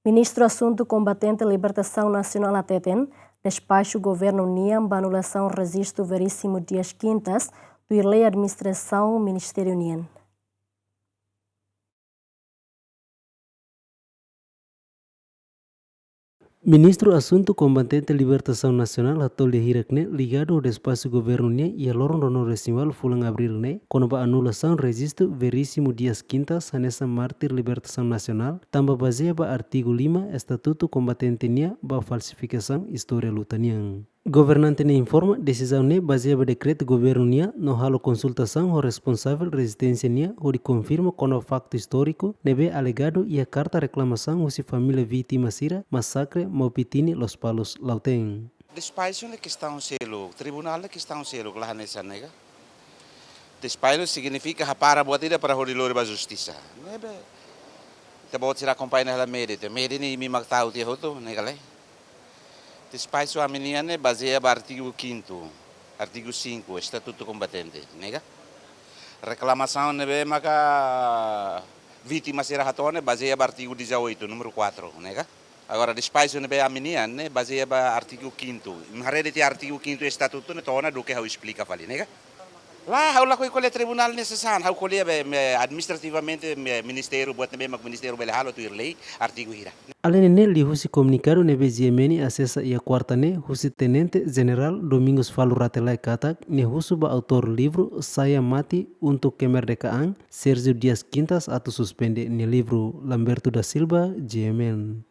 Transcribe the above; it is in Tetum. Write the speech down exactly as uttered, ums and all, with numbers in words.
Ministru Asuntu Kombatente Libertasaun Nasionál hateten, despaxu governu nian ba anulasaun rejistu Veríssimo Dias Quintas, tuir lei administrasaun ministériu nian. Ministru Asuntu Kombatente Libertasaun Nasionál hato'o iha hirak ne'e ligadu ho despaxu governu nian iha loron ruanulu-resin-ualu fulan Abríl ne'e, kona-ba anulasaun rejistu Veríssimo Dias Quintas hanesan mártir libertasaun nasionál, tanba bazeia ba artigu lima Estatutu Kombatente nian ba falsifikasaun istória luta nian. Governante ne'e informa desizaun ne'e bazeia ba dekretu governu nian no halo konsultasaun ho responsavel rezisténsia nian hodi konfirma kona-ba faktu istóriku ne'ebé alegadu iha karta reklamasaun husi família vítima sira masakre Maupitini Lospalos Lautém. Despaxu ne'e kestaun seluk, tribunál ne'e kestaun seluk, la hanesan ne'e ka. Despaxu signifika hapara buat ida para hodi lori ba justisa. Ne'ebé ita-boot sira akompaña hela média, ita média ne'e imi mak ta'uk tiha hotu, ne'e ka lae. Despaxu ami-nian ne'e bazeia ba artigu quinto, artigu cinco, Estatutu Kombatente, ne'e ka. Reklamasaun ne'ebé maka vítima sira hato'o ne'e bazeia ba artigu dezoito, númeru quatro, ne'e ka. Agora, despaxu ne'ebé ami-nian ne'e bazeia ba artigu quinto. Imi haree de'it artigu quinto Estatutu ne'e to'o ona duké ha'u esplika fali, ne'e ka. Lae, ha'u lakohi ko'alia tribunál ne'e sasán, ha'u ko'alia be, be administrativamente, be ministériu, buat ne'ebé mak ministériu bele halo tuir lei, artigu hira. Alende ne'e, liuhusi komunikadu ne'ebé G M N asesa iha kuarta ne'e husi Tenente Jenerál Domingos Falur Rate Laek katak, nia husu ba autór livru Saia Mate Untuk Kemerdekaan, Sérgio Dias Quintas atu suspende nia livru. Lamberto da Silva, G M N.